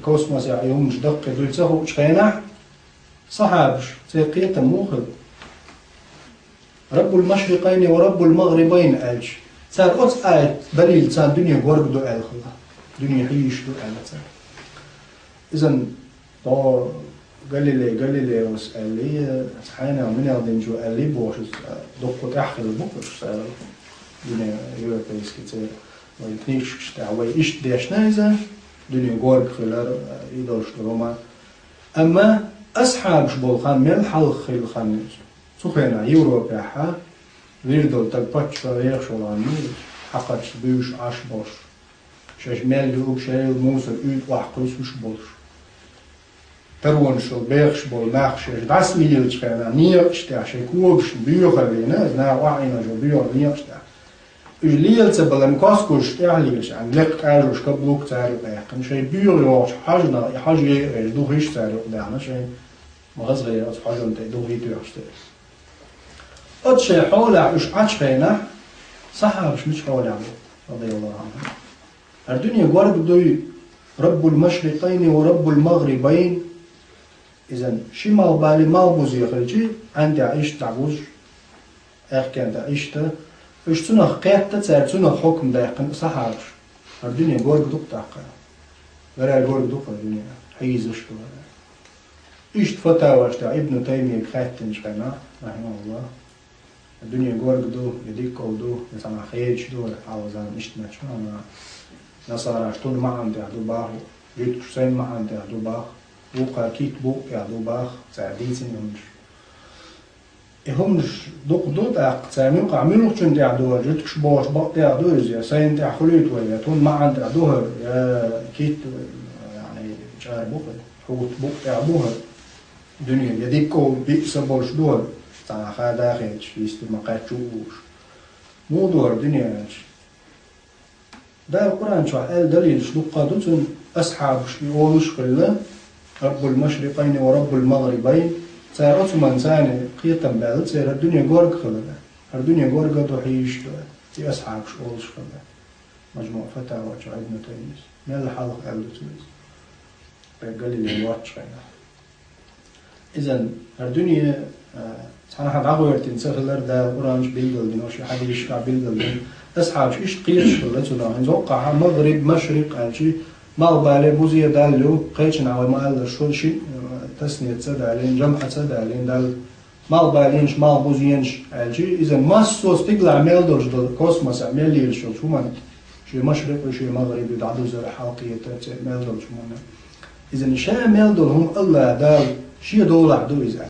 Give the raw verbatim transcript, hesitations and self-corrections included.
Космосехь и хӀуманаш даккхий дуй ца хуучу хенахь, сахьабаш, церан кхетам муха хилла? «Раббул машрикъайни ва раббул магърибайн», аьлча, цара оцу аят далил царна дуьне горга ду аьлла хилла. Дуьне хьийзаш ду аьлла цара. Изан, о, Галилей, Галилеос аьллий, цхьайна минел динчо аьллий бохуш, иза дуккха тӀаьхьа хилла бу кхуьш цара. Дуьне европейский церан, вайн книжкаш тӀехь вай иштта дешна иза, дуьне горга хилар, идолаш ду хӀума. Амма асхьабаш болу хан мел хьалха хилла хан иза. Цу хенахь Европехьа вирдал таг паччахь вехаш волу хан, хьакхарчу буьйш Ӏаш болуш, шаьш мел юург шайла мусар уьйтӀа охьакхуьйсуш болуш. Таронашал бехаш болу нах шаьш дӀасалелачу хенахь, некъаш тӀехь шайн когашна боьхаллина, иза наха охьаийна шо боьхал некъаш тӀехь. Уьш лела ца балан коскуш тӀехь лелаш, ан лекха кӀажош каблук цара юкъа яьккхина, шайн боьха йогӀучу хьожанах и хьожа яйа гӀерта духийш цара юкъа даьхна, шайн ма хаза гӀайра оцу хьожанна тӀе духий тоьхча тӀе. Оцу шайн хьолехь уьш Ӏачу хенахь, сахьабаш мичу хьолехь бу, радияллаху Ӏанхум? ХӀара дуьне горга дуй, «Раббул машрикъайни ва раббул магърибайн». Изан ши малхбале малхбузе хилчи, Ӏаьн тӀехь иштта дӀагузуш, аьхкенна тӀехь иштта, уьш цунах кхетта, цара цунах хьукм даьккхина сахьабаш. ХӀара дуьне горга ду-кх тӀаккха. Гарара горга ду-кх хӀара дуьне, хьийзаш ду хӀара. Иштта фатаваш тӀехь Ибну Таймияга хаьттинчу хенахь, рахьимахуллах, дуьне горга ду, я диккъал ду, я цхьанхьа хедаш ду, хьалха заман иштта метташ ма ду. Насараш тун маьӀна тӀехь ду боху, жуьгташ сайн маьӀна тӀехь ду боху, вукхара кит букъ тӀехь ду боху, цара дийцина хӀуманаш. И хӀуманаш дукха ду тӀаккха, царна юкъахь муьлххачунна тӀехь ду, жуьгташ бохуш бакъ тӀехь ду иза, я сайн тӀехь хуьлуьйту вай, я тун маьӀна тӀехь ду хӀара, я кит, яъни, чӀара бу хӀара, хьута букъ тӀехь бу хӀара. Дуьне, я диккъал биъ са болуш ду хӀара, цхьанхьа хада хеташ, йисте ма кхаьччу а вуьйш. Муха ду хӀара дуьне аьлча? Дала Къуръан чохь аьлла далилаш дуккха ду цунна, асхьабаш и олуш а хилла, «Раббул машрикъайни ва раббул магърибайн», цара оцу хӀуманна царна кхетам баьлла, церан дуьне горга хилла. ХӀара дуьне горга ду, хьийзаш ду, и асхьабаш олуш а хилла. Мажмуъ Фатава чохь Ибну Таймияс мел хьалха аьлла ду цунна иза. Ткъа Галилей воцчу хенахь. Изан, хӀара дуьне, а, цхьанхьа дӀагӀоьртина ца хилар Дала Къуръан чу билгалдина, ши хьадисашкахь билгалдина. Асхьабаш иштта кхеташ хилла цунах. ХӀинца хӀокхахь магъриб, машрикъ аьлчи, малхбале бузе Далла ю, кхечанхьа вай ма-аллара, шо ши, а, таснийат ца далийна, жамӀ ца далийна Далла. Малхбалийнаш, малхбузийнаш аьлчи, изан массо а стигалахь мел долуш долу, космосехь мел лелаш йолчу хӀуманна, шен машрикъ ю, шен магъриб ю, дӀадузар, хьалакхетар, церан мел долчу хӀуманна. Изан ша мел долу хӀума АллахӀ Дала шен долахь ду иза.